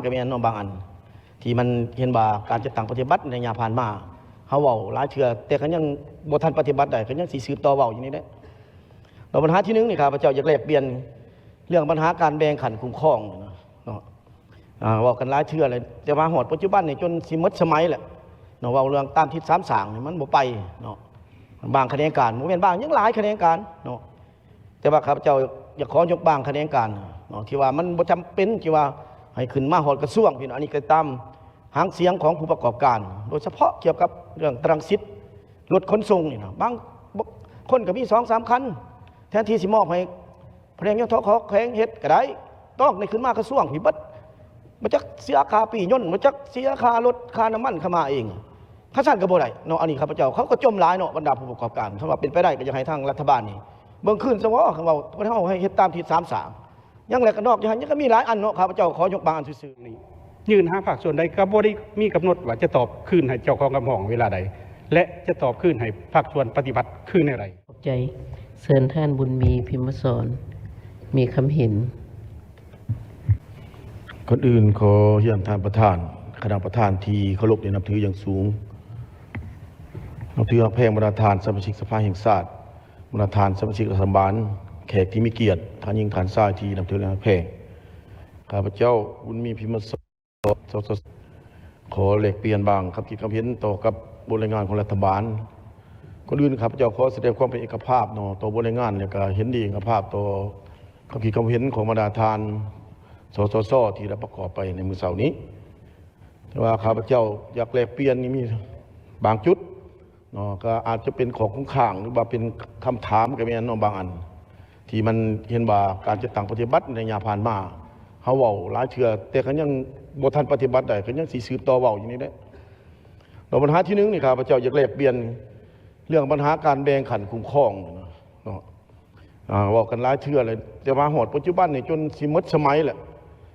ກໍແມ່ນເນາະ ບາງອັນທີ່ມັນເຫັນວ່າການຈັດຕັ້ງປະຕິບັດໃນໄລຍະຜ່ານມາ ເຮົາເວົ້າຫຼາຍເທື່ອ ແຕ່ກໍຍັງບໍ່ທັນປະຕິບັດໄດ້ ກໍຍັງຊິສືບຕໍ່ເວົ້າຢູ່ນີ້ແຫຼະ. ແລ້ວບັນຫາທີໜຶ່ງນີ້ ຂ້າພະເຈົ້າຢາກແລກປ່ຽນເລື່ອງບັນຫາການແບ່ງຂັ້ນຄຸ້ມຄອງເນາະ. ອ່າ ເວົ້າກັນຫຼາຍເທື່ອແລ້ວ ແຕ່ວ່າຮອດປັດຈຸບັນນີ້ຈົນຊິໝົດສະໄໝແລ້ວເນາະ. ເວົ້າເລື່ອງຕາມທິດສາມສ້າງນີ້ມັນບໍ່ໄປເນາະ. ບາງຂະແໜງການ ບໍ່ແມ່ນບາງ ຍັງຫຼາຍຂະແໜງການເນາະ. ແຕ່ວ່າຂ້າພະເຈົ້າຢາກຂໍຍົກບາງຂະແໜງການເນາະ ທີ່ວ່າມັນບໍ່ຈຳເປັນທີ່ວ່າໃຫ້ຂຶ້ນມາຮອດກະຊວງ ພີ່ນ້ອງ. ອັນນີ້ກໍຕາມຫາງສຽງຂອງຜູ້ປະກອບການ ໂດຍສະເພາະກ່ຽວກັບເລື່ອງຕະລັງສິດລົດຂົນສົ່ງນີ້ນະ. ບາງ ບ- ຄົນກໍມີສອງສາມຄັນ ແທນທີ່ຊິມອບໃຫ້ພະແນກ ຍທຂ ແຂວງເຮັດກໍໄດ້ ຕ້ອງໄດ້ຂຶ້ນມາກະຊວງພີ້ເບິດ. ບໍ່ຈັກເສຍຄ່າປີ້ຍົນ ບໍ່ຈັກເສຍຄ່າລົດ ຄ່ານ້ຳມັນເຂົ້າມາເອງ. ຄັນຊັ້ນກໍບໍ່ໄດ້ເນາະ. ອັນນີ້ຂ້າພະເຈົ້າ ເຂົາກໍຈົ່ມຫຼາຍເນາະ ບັນດາຜູ້ປະກອບການ. ຄັນວ່າເປັນໄປໄດ້ກໍຢາກໃຫ້ທາງລັດຖະບານນີ້ເບິ່ງຄືນຊະເນາະ ຄັນເວົ້າ ພວກເຮົາໃຫ້ເຮັດຕາມທິດສາມສ້າງ. ຍັງແຫຼະ ກໍນອກຈາກຫັ້ນຍັງກໍມີຫຼາຍອັນເນາະ ຂ້າພະເຈົ້າຂໍຍົກບາງອັນຊື່ໆນີ້. ຍື່ນຫາພາກສ່ວນໃດກໍບໍ່ໄດ້ມີກຳນົດວ່າຈະຕອບຄືນໃຫ້ເຈົ້າຂອງຄຳຮ້ອງເວລາໃດ ແລະ ຈະຕອບຄືນໃຫ້ພາກສ່ວນປະຕິບັດຄືແນວໃດ. ຂອບໃຈ. ເຊີນທ່ານ ບຸນມີ ພິມມະສອນ ມີຄຳເຫັນ. ກ່ອນອື່ນຂໍຮຽນທ່ານປະທານ, ຄະນະປະທານທີ່ເຄົາລົບ ແລະ ນັບຖືຢ່າງສູງ, ນັບຖືຮັກແພງບັນດາທ່ານສະມາຊິກສະພາແຫ່ງຊາດ, ບັນດາທ່ານສະມາຊິກລັດຖະບານ, ແຂກທີ່ມີກຽດ, ທ່ານຍິງທ່ານຊາຍທີ່ນັບຖື ແລະ ຮັກແພງ. ຂ້າພະເຈົ້າ ບຸນມີ ພິມມະສອນ ສສ ຂໍແລກປ່ຽນບາງຄຳຄິດຄຳເຫັນຕໍ່ກັບບົດລາຍງານຂອງລັດຖະບານ. ກ່ອນອື່ນ ຂ້າພະເຈົ້າຂໍສະແດງຄວາມເປັນເອກະພາບເນາະ ຕໍ່ບົດລາຍງານ ແລະ ກະເຫັນດີເອກະພາບຕໍ່ຄຳຄິດຄຳເຫັນຂອງບັນດາທ່ານ ສສສ ທີ່ໄດ້ປະກອບໄປໃນມື້ເຊົ້ານີ້. ແຕ່ວ່າຂ້າພະເຈົ້າຢາກແລກປ່ຽນນີ້ມີບາງຈຸດ ເນາະ ກໍອາດຈະເປັນຂໍ້ຄົງຄ້າງ ຫຼືວ່າເປັນຄຳຖາມກໍແມ່ນເນາະ ບາງອັນທີ່ມັນເຫັນວ່າການຈັດຕັ້ງປະຕິບັດໃນໄລຍະຜ່ານມາ ເຮົາເວົ້າຫຼາຍເທື່ອ ແຕ່ກໍຍັງບໍ່ທັນປະຕິບັດໄດ້ ກໍຍັງຊິສືບຕໍ່ເວົ້າຢູ່ນີ້ແຫຼະ. ແລ້ວບັນຫາທີໜຶ່ງນີ້ ຂ້າພະເຈົ້າຢາກແລກປ່ຽນເລື່ອງບັນຫາການແບ່ງຂັ້ນຄຸ້ມຄອງເນາະ. ອ່າ ເວົ້າກັນຫຼາຍເທື່ອແລ້ວ ແຕ່ວ່າຮອດປັດຈຸບັນນີ້ຈົນຊິໝົດສະໄໝແລ້ວ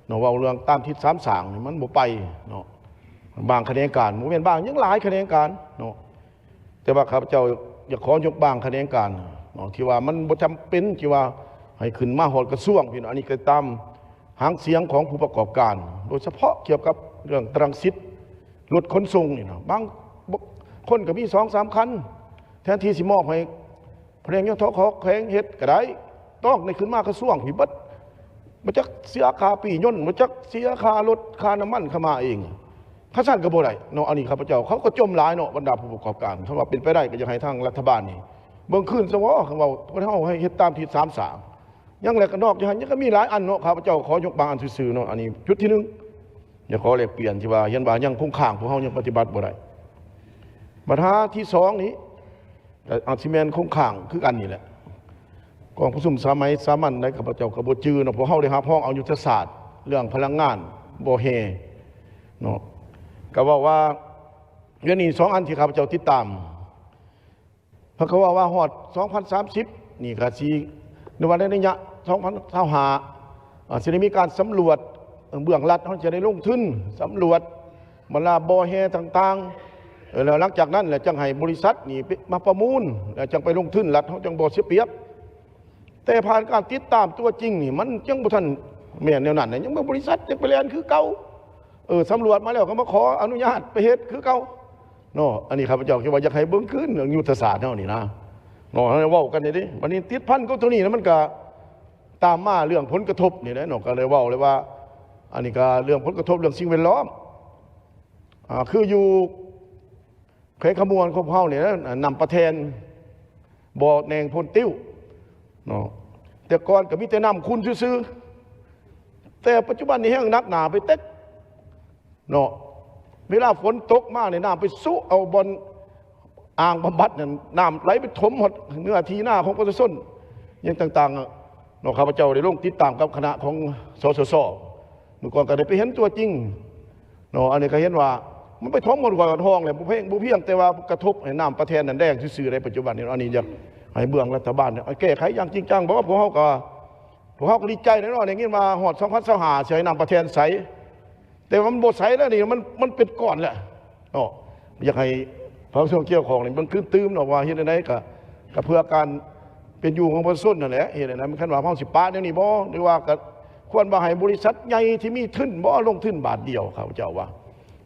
ເນາະ. ເວົ້າເລື່ອງຕາມທິດສາມສ້າງນີ້ມັນບໍ່ໄປເນາະ. ບາງຂະແໜງການ ບໍ່ແມ່ນບາງ ຍັງຫຼາຍຂະແໜງການເນາະ. ແຕ່ວ່າຂ້າພະເຈົ້າຢາກຂໍຍົກບາງຂະແໜງການເນາະ ທີ່ວ່າມັນບໍ່ຈຳເປັນທີ່ວ່າໃຫ້ຂຶ້ນມາຮອດກະຊວງ ພີ່ນ້ອງ. ອັນນີ້ກໍຕາມຫາງສຽງຂອງຜູ້ປະກອບການ ໂດຍສະເພາະກ່ຽວກັບເລື່ອງຕະລັງສິດລົດຂົນສົ່ງນີ້ນະ. ບາງ ບ- ຄົນກໍມີສອງສາມຄັນ ແທນທີ່ຊິມອບໃຫ້ ພະແນກ ຍທຂ ແຂວງເຮັດກໍໄດ້ ຕ້ອງໄດ້ຂຶ້ນມາກະຊວງພີ້ເບິດ. ບໍ່ຈັກເສຍຄ່າປີ້ຍົນ ບໍ່ຈັກເສຍຄ່າລົດ ຄ່ານ້ຳມັນເຂົ້າມາເອງ. ຄັນຊັ້ນກໍບໍ່ໄດ້ເນາະ. ອັນນີ້ຂ້າພະເຈົ້າ ເຂົາກໍຈົ່ມຫຼາຍເນາະ ບັນດາຜູ້ປະກອບການ. ຄັນວ່າເປັນໄປໄດ້ກໍຢາກໃຫ້ທາງລັດຖະບານນີ້ເບິ່ງຄືນຊະເນາະ ຄັນເວົ້າ ພວກເຮົາໃຫ້ເຮັດຕາມທິດສາມສ້າງ. ຍັງແຫຼະ ກໍນອກຈາກຫັ້ນຍັງກໍມີຫຼາຍອັນເນາະ. ຂ້າພະເຈົ້າຂໍຍົກບາງອັນຊື່ໆເນາະ. ອັນນີ້ຈຸດທີໜຶ່ງ ຢາກຂໍແລກປ່ຽນທີ່ວ່າເຫັນວ່າຍັງຄົງຄ້າງ ພວກເຮົາຍັງປະຕິບັດບໍ່ໄດ້. ບັນຫາທີສອງນີ້ ກໍອາດຊິແມ່ນຄົງຄ້າງຄືກັນນີ້ແຫຼະ. ກອງປະຊຸມສະໄໝສາມັນໃດ ຂ້າພະເຈົ້າກໍບໍ່ຈື່ເນາະ. ພວກເຮົາໄດ້ຮັບຮອງເອົາຍຸດທະສາດເລື່ອງພະລັງງານ ບໍ່ແຮ່ເນາະ. ກໍເວົ້າວ່າ ດຽວນີ້ສອງອັນທີ່ຂ້າພະເຈົ້າຕິດຕາມ ເພິ່ນກໍເວົ້າວ່າຮອດສອງພັນສາມສິບນີ້ກໍຊິ ຫຼືວ່າໃນໄລຍະສອງພັນຊາວຫ້າ ອາ ຊິໄດ້ມີການສຳຫຼວດ ເບື້ອງລັດເຮົາຈະໄດ້ລົງທຶນສຳຫຼວດບັນດາບໍ່ແຮ່ຕ່າງໆ ເອີ ແລ້ວຫຼັງຈາກນັ້ນແຫຼະ ຈັ່ງໃຫ້ບໍລິສັດນີ້ໄປ ມາປະມູນ ແລ້ວຈັ່ງໄປລົງທຶນ ລັດເຮົາຈັ່ງບໍ່ເສຍປຽບ. ແຕ່ຜ່ານການຕິດຕາມຕົວຈິງນີ້ ມັນຍັງບໍ່ທັນແມ່ນແນວນັ້ນນະ. ຍັງມີບໍລິສັດຍັງໄປແລ່ນຄືເກົ່າ. ເອີ ສຳຫຼວດມາແລ້ວກໍມາຂໍອະນຸຍາດໄປເຮັດຄືເກົ່າເນາະ. ອັນນີ້ຂ້າພະເຈົ້າຄິດວ່າຢາກໃຫ້ເບິ່ງຄືນເລື່ອງຍຸດທະສາດເຮົານີ້ນະເນາະ. ເຮົາເວົ້າກັນນີ້ເດ້ ບັດນີ້ຕິດພັນກັບຕົວນີ້ນະ ມັນກໍ ຕາມມາເລື່ອງຜົນກະທົບນີ້ແຫຼະເນາະ. ກໍເລີຍເວົ້າເລີຍວ່າ ອັນນີ້ກໍເລື່ອງຜົນກະທົບເລື່ອງສິ່ງແວດລ້ອມ ອ່າ ຄືຢູ່ແຂວງຄຳມ່ວນຂອງເຮົານີ້ນະ ນ້ຳປະແທນ ບໍ່ແນງໂພນຕິ້ວເນາະ. ແຕ່ກ່ອນກໍມີແຕ່ນ້ຳຂຸ່ນຊື່ໆ ແຕ່ປັດຈຸບັນນີ້ແຮງໜັກໜາໄປເຕັກ ເນາະ. ເວລາຝົນຕົກມານີ້ ນ້ຳໄປຊຸເອົາບ່ອນອ່າງບຳບັດນັ້ນ ນ້ຳໄຫຼໄປຖົມຮອດເນື້ອທີ່ນາຂອງປະຊາຊົນ ຫຍັງຕ່າງໆເນາະ. ຂ້າພະເຈົ້າໄດ້ລົງຕິດຕາມກັບຄະນະຂອງ ສສສ ມື້ກ່ອນກໍໄດ້ໄປເຫັນຕົວຈິງເນາະ. ອັນນີ້ກໍເຫັນວ່າມັນໄປຖົມຮອດຫ້ວຍຮອດຮ່ອງແລ້ວ ບໍ່ພຽງ ບໍ່ພຽງແຕ່ວ່າກະທົບໃຫ້ນ້ຳປະແທນນັ້ນແດງຊື່ໆໃດ ປັດຈຸບັນນີ້. ອັນນີ້ຢາກໃຫ້ເບື້ອງລັດຖະບານແກ້ໄຂຢ່າງຈິງຈັງ ເພາະວ່າພວກເຮົາກໍ ພວກເຮົາກໍດີໃຈແຫຼະເນາະ ໄດ້ຍິນວ່າຮອດສອງພັນຊາວຫ້າ ຊິໃຫ້ນ້ຳປະແທນໃສ ແຕ່ວ່າມັນບໍ່ໃສແລ້ວນີ້ ມັນ ມັນເປັນກ້ອນແລ້ວເນາະ. ຢາກໃຫ້ພາກສ່ວນກ່ຽວຂ້ອງນີ້ເບິ່ງຄືນຕື່ມເນາະ ວ່າເຮັດແນວໃດ ກະ ກະເພື່ອການເປັນຢູ່ຂອງປະຊາຊົນນັ້ນແຫຼະ. ເຮັດແນວໃດ ຄັນວ່າເຮົາຊິປະແນວນີ້ບໍ່ ຫຼືວ່າກະ ຄວນວ່າໃຫ້ບໍລິສັດໃຫຍ່ທີ່ມີທຶນບໍ່ລົງທຶນບາດດຽວ ເຂົາເຈົ້າວ່າ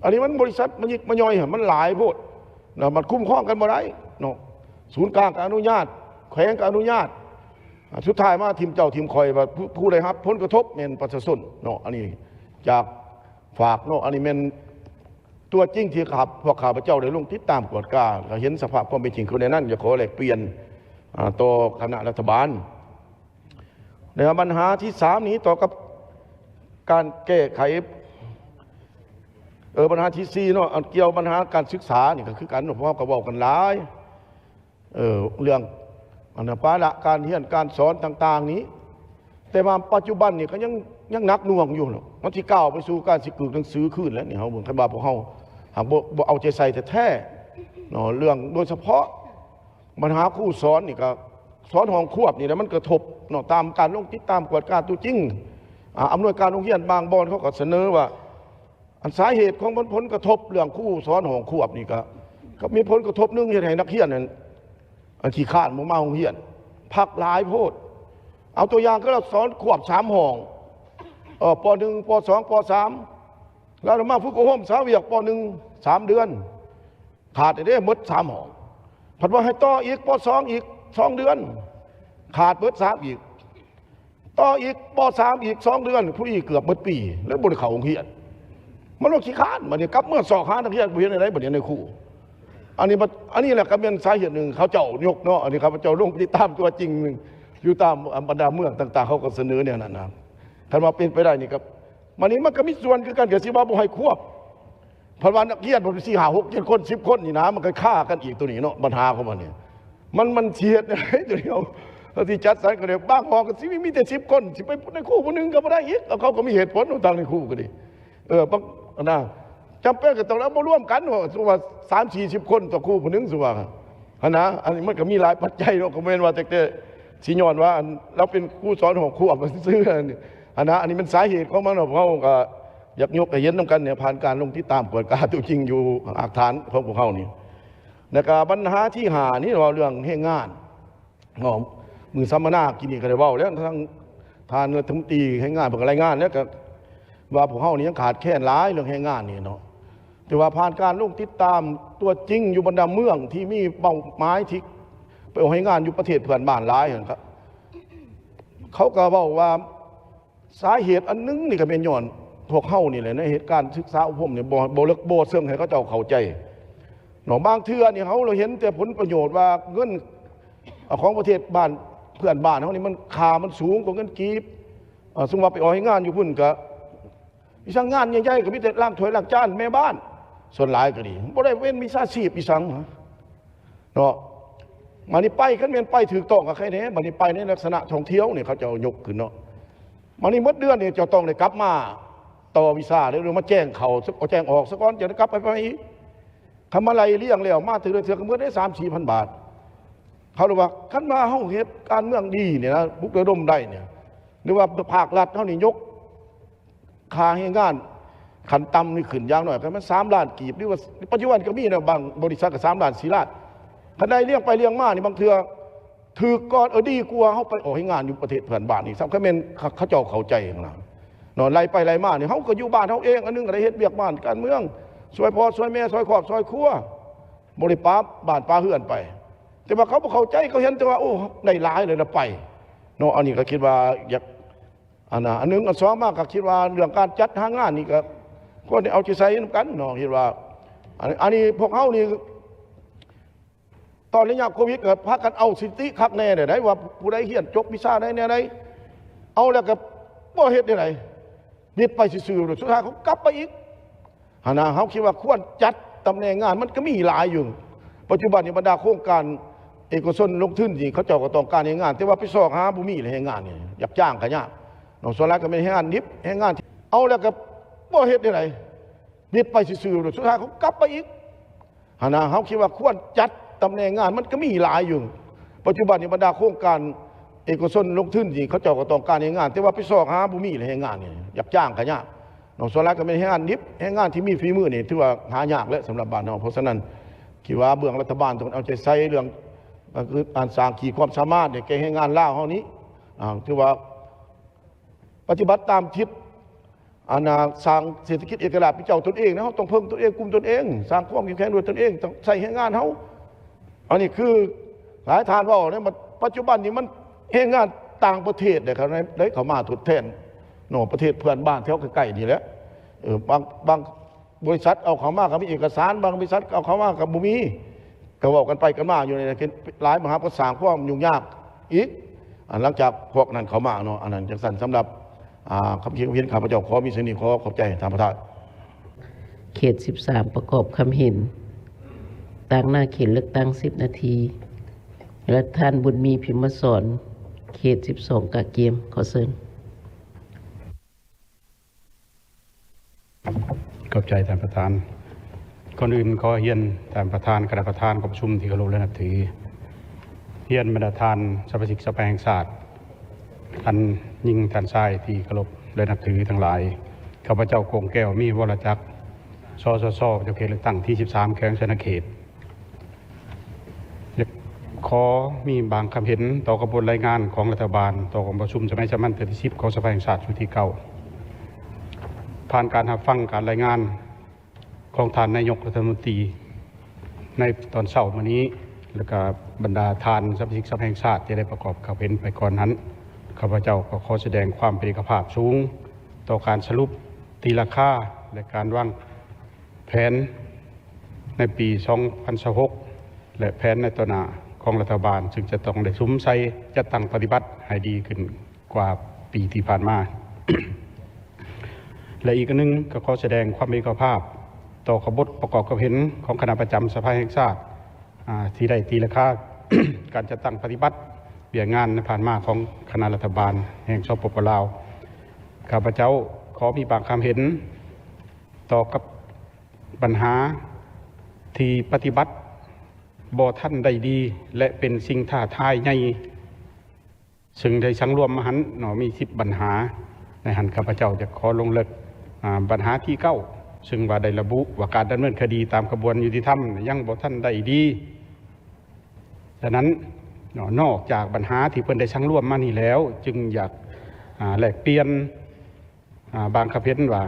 ອັນນີ້ມັນບໍລິສັດມາຍິກມາຍ່ອຍ ມັນຫຼາຍໂພດນະ ມັນຄຸ້ມຄອງກັນບໍ່ໄດ້ເນາະ. ສູນກາງກໍອະນຸຍາດ ແຂວງກໍອະນຸຍາດ ອາ ສຸດທ້າຍມາຖິ້ມເຈົ້າຖິ້ມຂ້ອຍ ວ່າຜູ້ ຜູ້ໄດ້ຮັບຜົນກະທົບແມ່ນປະຊາຊົນເນາະ. ອັນນີ້ຈາກຝາກເນາະ ອັນນີ້ແມ່ນຕົວຈິງທີ່ຂ້າ ພວກຂ້າພະເຈົ້າໄດ້ລົງຕິດຕາມກວດກາ ແລະ ເຫັນສະພາບຄວາມເປັນຈິງຄືໃນນັ້ນ ຢາກຂໍແລກປ່ຽນ ອາ ຕໍ່ຄະນະລັດຖະບານ. ແລ້ວບັນຫາທີສາມນີ້ ຕໍ່ກັບການແກ້ໄຂ ເອີ ບັນຫາທີສີ່ເນາະ ອັນກ່ຽວບັນຫາການສຶກສານີ້ກໍຄືກັນເນາະ ພວກເຮົາກໍເວົ້າກັນຫຼາຍ ເອີ ເລື່ອງອັນນະ ພາລະການຮຽນການສອນຕ່າງໆນີ້ ແຕ່ວ່າປັດຈຸບັນນີ້ກໍຍັງ ຍັງໜັກໜ່ວງຢູ່ເນາະ ມັນຊິກ້າວໄປສູ່ການຊິກຶກໜັງສືຄືນແລ້ວນີ້. ເຮົາເບິ່ງ ຄັນວ່າພວກເຮົາຫາກບໍ່ ບໍ່ເອົາໃຈໃສ່ແທ້ໆເນາະ ເລື່ອງໂດຍສະເພາະ ບັນຫາຄູສອນນີ້ກໍ ສອນຫ້ອງຄວບນີ້ແຫຼະ ມັນກະທົບເນາະ ຕາມການລົງຕິດຕາມກວດກາຕົວຈິງ. ອາ ອຳນວຍການໂຮງຮຽນບາງບ່ອນເຂົາກໍສະເໜີວ່າ ອັນສາເຫດຂອງມັນ ຜົນກະທົບເລື່ອງຄູສອນຫ້ອງຄວບນີ້ກໍ ກໍມີຜົນກະທົບໜຶ່ງເຮັດໃຫ້ນັກຮຽນນັ້ນ ອັນຂີ້ຄ້ານບໍ່ມາໂຮງຮຽນ ພັກຫຼາຍໂພດ. ເອົາຕົວຢ່າງຄືລາວສອນຄວບສາມຫ້ອງ ເອີ ປໍໜຶ່ງ ປໍສອງ ປໍສາມ ລາວມາຝຶກອົບຮົມສາວຽກ ປໍໜຶ່ງ ສາມເດືອນ ຂາດແທ້ໆ ໝົດສາມຫ້ອງ. ພັດວ່າໃຫ້ຕໍ່ອີກ ປໍສອງ ອີກສອງເດືອນ ຂາດເບິດສາມອີກ ຕໍ່ອີກ ປໍສາມ ອີກສອງເດືອນ ຜູ້ອີກເກືອບເບິດປີ ແລ້ວບໍ່ໄດ້ເຂົ້າໂຮງຮຽນ. ມັນວ່າຂີ້ຄ້ານ ບັດນີ້ກັບເມືອຊອກຫານັກຮຽນ ບໍ່ເຮັດແນວໃດ ບັດນີ້ໃນຄູ. ອັນນີ້ບັດ ອັນນີ້ແຫຼະກໍແມ່ນສາເຫດໜຶ່ງເຂົາເຈົ້າຍົກເນາະ ອັນນີ້ຂ້າພະເຈົ້າລົງຕິດຕາມຕົວຈິງ ຢູ່ຕາມບັນດາເມືອງຕ່າງໆ ເຂົາກໍສະເໜີແນວນັ້ນນະ. ຄັນວ່າເປັນໄປໄດ້ນີ້ກໍ ບັດນີ້ມັນກໍມີສ່ວນຄືກັນ ກໍຊິວ່າບໍ່ໃຫ້ຄວບ ເພາະວ່ານັກຮຽນເພິ່ນສີ່ ຫ້າ ຫົກ ເຈັດ ຄົນ ສິບ ຄົນນີ້ນະ ມັນກໍຄາກັນອີກໂຕນີ້ເນາະ ບັນຫາຂອງມັນນີ້ ມັນ ມັນຊິເຮັດແນວໃດໂຕນີ້ ເຮົາ ເຮົາຊິຈັດສັນກັນແບບບາງຫ້ອງກໍຊິມີແຕ່ສິບຄົນ ຊິໄປໃນຄູຜູ້ໜຶ່ງກໍບໍ່ໄດ້ອີກ ເຂົາກໍມີເຫດຜົນຂອງທາງໃນຄູກໍດີ ເອີ ບາງ ອັນນະ ຈຳເປັນກໍຕ້ອງເອົາມາລວມກັນ ສົມມຸດວ່າ ສາມສີ່ສິບ ຄົນຕໍ່ຄູຜູ້ໜຶ່ງ ສົມມຸດວ່າ ຫັ້ນນະ. ອັນນີ້ມັນກໍມີຫຼາຍປັດໄຈເນາະ ກໍບໍ່ແມ່ນວ່າແຕ່ ແຕ່ຊິຍ້ອນວ່າ ອັນ ລາວເປັນຄູສອນຫ້ອງຄວບຊື່ໆ ຫັ້ນນະ. ອັນນີ້ມັນສາເຫດຂອງມັນເນາະ ພວກເຮົາກໍ ຢາກຍົກໃຫ້ເຫັນນຳກັນນີ້ ຜ່ານການລົງຕິດຕາມກວດກາຕົວຈິງຢູ່ຮາກຖານຂອງພວກເຮົານີ້. ແລ້ວກໍບັນຫາທີຫ້ານີ້ ເວົ້າເລື່ອງແຮງງານເນາະ ມື້ສຳມະນາກີ້ນີ້ກໍໄດ້ເວົ້າແລ້ວ ທາງທ່ານລັດຖະມົນຕີແຮງງານເພິ່ນກໍລາຍງານແລ້ວ ກໍວ່າພວກເຮົານີ້ຍັງຂາດແຄນຫຼາຍເລື່ອງແຮງງານນີ້ເນາະ. ແຕ່ວ່າຜ່ານການລົງຕິດຕາມຕົວຈິງຢູ່ບັນດາເມືອງທີ່ມີເປົ້າໝາຍທີ່ໄປອອກແຮງງານຢູ່ປະເທດເພື່ອນບ້ານຫຼາຍຫັ້ນ ເຂົາກໍເວົ້າວ່າ ສາເຫດອັນໜຶ່ງນີ້ກໍແມ່ນຍ້ອນພວກເຮົານີ້ແຫຼະ ໃນເຫດການສຶກສາອົບຮົມນີ້ ບໍ່ ບໍ່ເລິກບໍ່ເຊິ່ງໃຫ້ເຂົາເຈົ້າເຂົ້າໃຈເນາະ. ບາງເທື່ອນີ້ເຮົາລະເຫັນແຕ່ຜົນປະໂຫຍດວ່າເງິນຂອງປະເທດບ້ານ ເພື່ອນບ້ານເຮົານີ້ ມັນ ຄ່າມັນສູງກວ່າເງິນກີບ. ເອີ ສົມມຸດວ່າໄປອອກແຮງງານຢູ່ພຸ້ນ ກໍວິຊາງານໃຫຍ່ໆ ກໍມີແຕ່ລ້າງຖ້ວຍລ້າງຈານ ແມ່ບ້ານ ສ່ວນຫຼາຍກໍດີ ບໍ່ໄດ້ເປັນວິຊາຊີບອີ່ຫຍັງ ເນາະ. ບັດນີ້ໄປ ຄັນແມ່ນໄປຖືກຕ້ອງກໍໃຄແດ່ ບັດນີ້ໄປໃນລັກສະນະທ່ອງທ່ຽວນີ້ ເຂົາເຈົ້າຍົກຂຶ້ນເນາະ. ບັດນີ້ໝົດເດືອນນີ້ເຈົ້າຕ້ອງໄດ້ກັບມາຕໍ່ວີຊາ ຫຼືມາແຈ້ງເຂົ້າ ແຈ້ງອອກຊະກ່ອນ ຈັ່ງໄດ້ກັບໄປ ໄປອີກ. ຄັນມາໄລ່ລຽງແລ້ວ ມາເທື່ອລະເທື່ອກໍໝົດໄດ້ສາມສີ່ພັນບາດ. ເຂົາເລີຍວ່າ ຄັນວ່າເຮົາເຮັດການເມືອງດີນີ້ນະ ປຸກລະດົມໄດ້ນີ້ ຫຼືວ່າພາກລັດເຮົານີ້ຍົກ ຄ່າແຮງງານຂັ້ນຕ່ຳນີ້ຂຶ້ນຢ່າງໜ້ອຍກໍແມ່ນສາມລ້ານກີບ ຫຼືວ່າປັດຈຸບັນກໍມີນະ ບາງບໍລິສັດກໍສາມລ້ານ ສີ່ລ້ານ. ຄັນໄດ້ລຽງໄປລຽງມານີ້ ບາງເທື່ອຖືກກ່ອນ ເອີ ດີກວ່າເຮົາໄປອອກແຮງງານຢູ່ປະເທດເພື່ອນບ້ານອີກຊ້ຳ ຄັນແມ່ນເຂົາເຈົ້າເຂົ້າໃຈຫັ້ນນະເນາະ. ໄລ່ໄປໄລ່ມານີ້ ເຮົາກໍຢູ່ບ້ານເຮົາເອງ ອັນໜຶ່ງກໍໄດ້ເຮັດວຽກບ້ານການເມືອງ ຊ່ວຍພໍ່ຊ່ວຍແມ່ ຊ່ວຍຄອບຊ່ວຍຄົວ ບໍ່ໄດ້ປາບ້ານປາເຮືອນໄປ. ແຕ່ວ່າເຂົາບໍ່ເຂົ້າໃຈ ເຂົາເຫັນແຕ່ວ່າ ໂອ້ ໄດ້ຫຼາຍເລີຍລະໄປເນາະ. ອັນນີ້ກໍຄິດວ່າຢາກ ອັນນະ ອັນໜຶ່ງ ອັນສອງມາກໍຄິດວ່າເລື່ອງການຈັດຫາງານນີ້ກໍຄວນໄດ້ເອົາໃຈໃສ່ນຳກັນເນາະ. ຄິດວ່າ ອັນ ອັນນີ້ພວກເຮົານີ້ ຕອນໄລຍະໂຄວິດກໍພາກັນເອົາສະຖິຕິຄັກແນ່ໃດ ວ່າຜູ້ໃດຮຽນຈົບວິຊາໃດແນວໃດ ເອົາແລ້ວກໍບໍ່ເຮັດແນວໃດ ມິດໄປຊື່ໆ ສຸດທ້າຍເຂົາກັບໄປອີກ. ຫັ້ນນະ ເຮົາຄິດວ່າຄວນຈັດຕຳແໜ່ງງານ ມັນກໍມີຫຼາຍຢູ່. ປັດຈຸບັນນີ້ບັນດາໂຄງການເອກະຊົນລົງທຶນນີ້ ເຂົາເຈົ້າກໍຕ້ອງການແຮງງານ ແຕ່ວ່າໄປຊອກຫາບໍ່ມີແລ້ວ ແຮງງານນີ້ ຢາກຈ້າງກໍຍາກເນາະ. ສ່ວນຫຼາຍກໍແມ່ນແຮງງານດິບ ແຮງງານທີ່ເອົາແລ້ວກໍບໍ່ເຮັດແນວໃດ ມິດໄປຊື່ໆ ສຸດທ້າຍເຂົາກັບໄປອີກ. ຫັ້ນນະ ເຮົາຄິດວ່າຄວນຈັດຕຳແໜ່ງງານ ມັນກໍມີຫຼາຍຢູ່. ປັດຈຸບັນນີ້ບັນດາໂຄງການເອກະຊົນລົງທຶນນີ້ ເຂົາເຈົ້າກໍຕ້ອງການແຮງງານ ແຕ່ວ່າໄປຊອກຫາບໍ່ມີແລ້ວ ແຮງງານນີ້ ຢາກຈ້າງກໍຍາກເນາະ. ສ່ວນຫຼາຍກໍແມ່ນແຮງງານດິບ ແຮງງານທີ່ມີຝີມືນີ້ ຖືວ່າຫາຍາກແຫຼະສຳລັບບ້ານເຮົາ. ເພາະສະນັ້ນ ຄິດວ່າເບື້ອງລັດຖະບານຕ້ອງເອົາໃຈໃສ່ເລື່ອງ ກໍຄືການສ້າງຂີດຄວາມສາມາດໃຫ້ແກ່ແຮງງານລາວເຮົານີ້ ອ່າ ຖືວ່າ ປະຕິບັດຕາມທິດ ອັນນ່າ ສ້າງເສດຖະກິດເອກະລາດເປັນເຈົ້າຕົນເອງນະ, ເຮົາຕ້ອງເພິ່ງຕົນເອງ, ກຸ້ມຕົນເອງ, ສ້າງຄວາມເຂັ້ມແຂງດ້ວຍຕົນເອງ, ຕ້ອງໃຊ້ແຮງງານເຮົາ. ອັນນີ້ຄືຫຼາຍທ່ານເວົ້າໃນປັດຈຸບັນນີ້ ມັນແຮງງານຕ່າງປະເທດໄດ້ເຂົ້າ ໄດ້ເຂົ້າມາທົດແທນເນາະ, ປະເທດເພື່ອນບ້ານແຖວໃກ້ໆນີ້ແຫຼະ. ເອີ ບາງ ບາງ ບໍລິສັດເອົາເຂົ້າມາກໍມີເອກະສານ, ບາງບໍລິສັດເອົາເຂົ້າມາກໍບໍ່ມີ, ກໍເວົ້າກັນໄປກັນມາຢູ່ໃນນັ້ນ ຫຼາຍມະຫາ ກໍສ້າງຄວາມຫຍຸ້ງຍາກອີກ ອັນຫຼັງຈາກພວກນັ້ນເຂົ້າມາເນາະ. ອັນນັ້ນຈັ່ງຊັ້ນ ສຳລັບ ອ່າ ຄຳຄິດຄຳເຫັນຂ້າພະເຈົ້າ ຂໍມີສ່ຳນີ້, ຂໍຂອບໃຈທ່ານປະທານ. ເຂດສິບສາມ ປະກອບຄຳເຫັນ, ຕາງໜ້າເຂດເລືອກຕັ້ງສິບນາທີ, ແລະ ທ່ານ ບຸນມີ ພິມມະສອນ ເຂດສິບສອງ ກະກຽມ. ຂໍເຊີນ. ຂອບໃຈທ່ານປະທານ. ກ່ອນອື່ນຂໍຮຽນທ່ານປະທານ, ຄະນະປະທານກອງປະຊຸມທີ່ເຄົາລົບ ແລະ ນັບຖື, ຮຽນບັນດາທ່ານສະມາຊິກສະພາແຫ່ງຊາດ ທ່ານຍິງທ່ານຊາຍທີ່ເຄົາລົບ ແລະ ນັບຖືທັງຫຼາຍ, ຂ້າພະເຈົ້າ ກົງແກ້ວ ມີວໍລະຈັກ, ສສຊ ປະຈຳເຂດເລືອກຕັ້ງທີສິບສາມ ແຂວງສະຫວັນນະເຂດ ຢາກຂໍມີບາງຄຳເຫັນຕໍ່ຂະບວນລາຍງານຂອງລັດຖະບານ ຕໍ່ກອງປະຊຸມສະໄໝສາມັນເທື່ອທີສິບ ຂອງສະພາແຫ່ງຊາດຊຸດທີເກົ້າ. ຜ່ານການຮັບຟັງການລາຍງານຂອງທ່ານນາຍົກລັດຖະມົນຕີໃນຕອນເຊົ້າມື້ນີ້ ແລະ ກະບັນດາທ່ານສະມາຊິກສະພາແຫ່ງຊາດທີ່ໄດ້ປະກອບຄຳເຫັນໄປກ່ອນນັ້ນ, ຂ້າພະເຈົ້າກໍຂໍສະແດງຄວາມເປັນເອກະພາບສູງຕໍ່ການສະຫຼຸບຕີລາຄາ ແລະ ການວາງ ແຜນໃນປີສອງພັນຊາວຫົກ ແລະ ແຜນໃນຕໍ່ໜ້າຂອງລັດຖະບານ ຊຶ່ງຈະຕ້ອງໄດ້ສຸມໃສ່ຈັດຕັ້ງປະຕິບັດໃຫ້ດີຂຶ້ນກວ່າປີທີ່ຜ່ານມາ. ແລະ ອີກອັນໜຶ່ງ ກໍຂໍສະແດງຄວາມເອກະພາບຕໍ່ຂະບົດປະກອບຄຳເຫັນຂອງຄະນະປະຈຳສະພາແຫ່ງຊາດ ອາ ທີ່ໄດ້ຕີລາຄາການຈັດຕັ້ງປະຕິບັດວຽກງານໃນຜ່ານມາຂອງຄະນະລັດຖະບານແຫ່ງ ສປປ ລາວ. ຂ້າພະເຈົ້າຂໍມີບາງຄຳເຫັນ ຕໍ່ກັບບັນຫາທີ່ປະຕິບັດບໍ່ທັນໄດ້ດີ ແລະ ເປັນສິ່ງທ້າທາຍໃຫຍ່ ຊຶ່ງໄດ້ສັງລວມມາຫັ້ນເນາະ ມີສິບບັນຫາ. ໃນຫັ້ນຂ້າພະເຈົ້າຈະຂໍລົງເລິກ ອາ ບັນຫາທີເກົ້າ ຊຶ່ງວ່າໄດ້ລະບຸວ່າການດຳເນີນຄະດີຕາມຂະບວນຍຸຕິທຳຍັງບໍ່ທັນໄດ້ດີ. ສະນັ້ນເນາະ ນອກຈາກບັນຫາທີ່ເພິ່ນໄດ້ສັງລວມມານີ້ແລ້ວ ຈຶ່ງຢາກ ອາ ແລກປ່ຽນ ອາ ບາງຄຳເຫັນວ່າ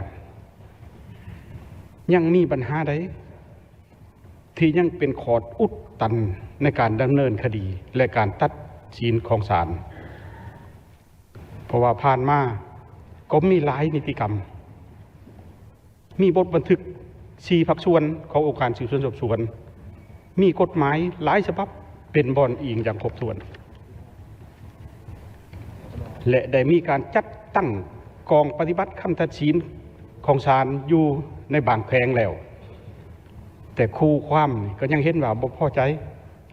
ຍັງມີບັນຫາໃດທີ່ຍັງເປັນຂໍ້ອຸດຕັນໃນການດຳເນີນຄະດີ ແລະ ການຕັດສິນຂອງສານ? ເພາະວ່າຜ່ານມາກໍມີຫຼາຍນິຕິກຳ, ມີບົດບັນທຶກສີ່ພາກສ່ວນຂອງອົງການສືບສວນສອບສວນ, ມີກົດໝາຍຫຼາຍສະບັບເປັນບ່ອນອີງຢ່າງຄົບຖ້ວນ ແລະ ໄດ້ມີການຈັດຕັ້ງກອງປະຕິບັດຄຳຕັດສິນຂອງສານຢູ່ໃນບາງແຂວງແລ້ວ, ແຕ່ຄູ່ຄວາມນີ້ກໍຍັງເຫັນວ່າບໍ່ພໍໃຈ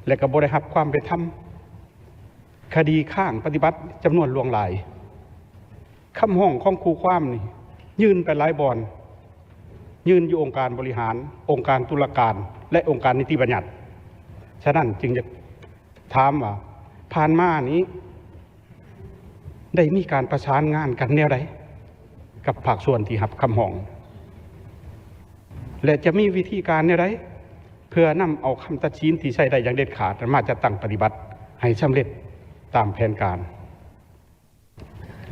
ແລະ ກໍບໍ່ໄດ້ຮັບຄວາມເປັນທຳ, ຄະດີຄ້າງປະຕິບັດຈຳນວນຫຼວງຫຼາຍ. ຄຳຮ້ອງຂອງຄູ່ຄວາມນີ້ຍື່ນໄປຫຼາຍບ່ອນ, ຍື່ນຢູ່ອົງການບໍລິຫານ, ອົງການຕຸລາການ ແລະ ອົງການນິຕິບັນຍັດ. ສະນັ້ນຈຶ່ງຢາກ ຖາມວ່າຜ່ານມານີ້ໄດ້ມີການປະສານງານກັນແນວໃດກັບພາກສ່ວນທີ່ຮັບຄຳຮ້ອງ ແລະ ຈະມີວິທີການແນວໃດເພື່ອນຳເອົາຄຳຕັດສິນທີ່ໃຊ້ໄດ້ຢ່າງເດັດຂາດນັ້ນມາຈັດຕັ້ງປະຕິບັດໃຫ້ສຳເລັດຕາມແຜນການ?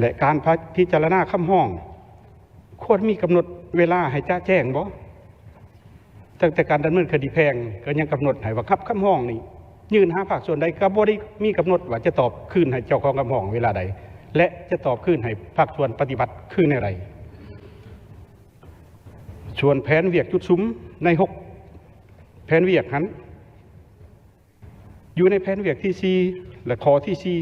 ແລະ ການພະ ພິຈາລະນາຄຳຮ້ອງ ຄວນມີກຳນົດເວລາໃຫ້ຈະແຈ້ງບໍ່? ຕັ້ງແຕ່ການດຳເນີນຄະດີແພ່ງກໍຍັງກຳນົດໃຫ້ວ່າ ຮັບຄຳຮ້ອງນີ້ຍື່ນຫາພາກສ່ວນໃດ ກໍບໍ່ໄດ້ມີກຳນົດວ່າຈະຕອບຄືນໃຫ້ເຈົ້າຂອງຄຳຮ້ອງເວລາໃດ ແລະ ຈະຕອບຄືນໃຫ້ພາກສ່ວນປະຕິບັດຄືແນວໃດ. ສ່ວນແຜນວຽກຈຸດສຸມໃນຫົກແຜນວຽກຫັ້ນ ຢູ່ໃນແຜນວຽກທີສີ່ ແລະ ຂໍ້ທີສີ່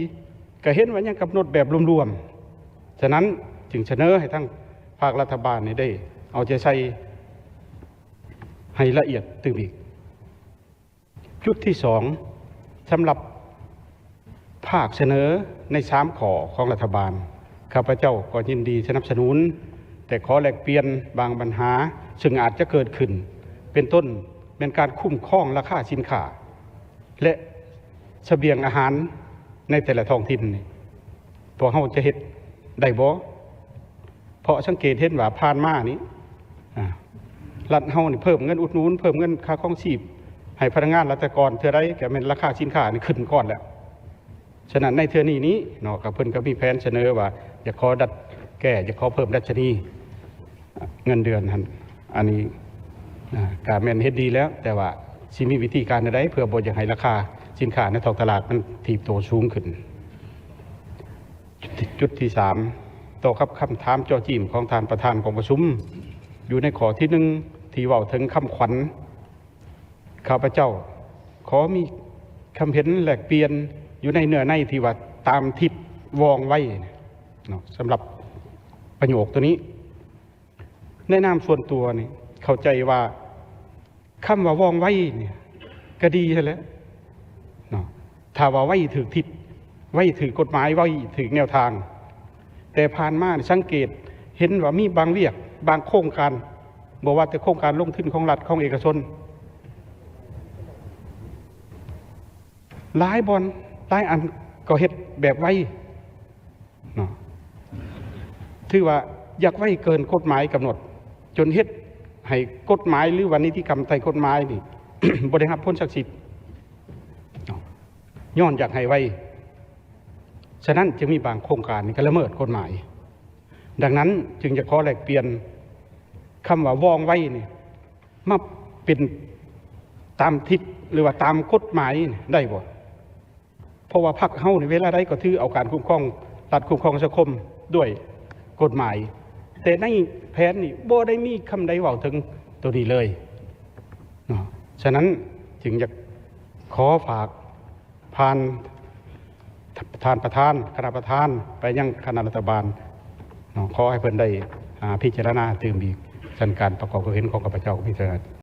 ກໍເຫັນວ່າຍັງກຳນົດແບບລວມໆ. ສະນັ້ນຈຶ່ງສະເໜີໃຫ້ທາງພາກລັດຖະບານນີ້ໄດ້ເອົາໃຈໃສ່ໃຫ້ລະອຽດຕື່ມອີກ. ຈຸດທີສອງ ສຳລັບ ພາກສະເໜີໃນສາມຂໍ້ຂອງລັດຖະບານ, ຂ້າພະເຈົ້າກໍຍິນດີສະໜັບສະໜູນ, ແຕ່ຂໍແລກປ່ຽນບາງບັນຫາເຊິ່ງອາດຈະເກີດຂຶ້ນ, ເປັນຕົ້ນແມ່ນການຄຸ້ມຄອງລາຄາສິນຄ້າ ແລະ ສະບຽງອາຫານໃນແຕ່ລະທ້ອງຖິ່ນນີ້ ພວກເຮົາຈະເຮັດໄດ້ບໍ່? ເພາະສັງເກດເຫັນວ່າຜ່ານມານີ້ ອາ ລັດເຮົານີ້ເພີ່ມເງິນອຸດໜູນ, ເພີ່ມເງິນຄ່າຄອງຊີບໃຫ້ພະນັກງານລັດຖະກອນເທື່ອໃດ ກໍແມ່ນລາຄາສິນຄ້ານີ້ຂຶ້ນກ່ອນແລ້ວ. ສະນັ້ນໃນເທື່ອນີ້ນີ້ເນາະ ກໍເພິ່ນກໍມີແຜນສະເໜີວ່າຢາກຂໍດັດ ແກ້ ຢາກຂໍເພີ່ມດັດຊະນີເງິນເດືອນຫັ້ນ ອັນນີ້ ອ່າ ກະແມ່ນເຮັດດີແລ້ວ ແຕ່ວ່າຊິມີວິທີການແນວໃດ ເພື່ອບໍ່ຢາກໃຫ້ລາຄາສິນຄ້າໃນທ້ອງຕະຫຼາດມັນຖີບໂຕສູງຂຶ້ນ. ຈຸດທີ່ ຈຸດທີ່ສາມ ຕໍ່ກັບຄຳຖາມຈໍ້ຈີ້ມຂອງທ່ານປະທານກອງປະຊຸມ ຢູ່ໃນຂໍ້ທີໜຶ່ງ ທີ່ເວົ້າເຖິງຄຳຂວັນ ຂ້າພະເຈົ້າຂໍມີຄຳເຫັນແລກປ່ຽນຢູ່ໃນເນື້ອໃນທີ່ວ່າຕາມທິດວ່ອງໄວເນາະ ສຳລັບປະໂຫຍກໂຕນີ້. ໃນນາມສ່ວນຕົວນີ້ເຂົ້າໃຈວ່າຄຳວ່າວ່ອງໄວນີ້ກະດີຫັ້ນແຫຼະເນາະ ຖ້າວ່າໄວຖືກທິດ ໄວຖືກກົດໝາຍ ໄວຖືກແນວທາງ. ແຕ່ຜ່ານມານີ້ສັງເກດເຫັນວ່າມີບາງວຽກ ບາງໂຄງການ ບໍ່ວ່າແຕ່ໂຄງການລົງທຶນຂອງລັດ ຂອງເອກະຊົນ ຫຼາຍບ່ອນຫຼາຍອັນກໍເຮັດແບບໄວເນາະ ຖືວ່າຢາກໄວເກີນກົດໝາຍກຳນົດ ຈົນເຮັດໃຫ້ກົດໝາຍ ຫຼືວ່ານິຕິກຳໃຕ້ກົດໝາຍນີ້ ບໍ່ໄດ້ຮັບຜົນສັກສິດເນາະ ຍ້ອນຢາກໃຫ້ໄວ. ສະນັ້ນຈຶ່ງມີບາງໂຄງການນີ້ກໍລະເມີດກົດໝາຍ. ດັ່ງນັ້ນຈຶ່ງຈະຂໍແລກປ່ຽນຄຳວ່າວ່ອງໄວນີ້ ມາເປັນຕາມທິດ ຫຼືວ່າຕາມກົດໝາຍໄດ້ບໍ່? ເພາະວ່າພັກເຮົານີ້ເວລາໃດກໍຖືເອົາການຄຸ້ມຄອງ ລັດຄຸ້ມຄອງສັງຄົມດ້ວຍກົດໝາຍ, ແຕ່ໃນແຜນນີ້ບໍ່ໄດ້ມີຄຳໃດເວົ້າເຖິງໂຕນີ້ເລີຍເນາະ. ສະນັ້ນຈຶ່ງຢາກຂໍຝາກຜ່ານທ່ານປະທານ, ຄະນະປະທານ ໄປຍັງຄະນະລັດຖະບານເນາະ, ຂໍໃຫ້ເພິ່ນໄດ້ ອາ ພິຈາລະນາຕື່ມອີກ. ສະນັ້ນການປະກອບຄວາມເຫັນຂອງຂ້າພະເຈົ້າກໍມີເທົ່ານັ້ນ.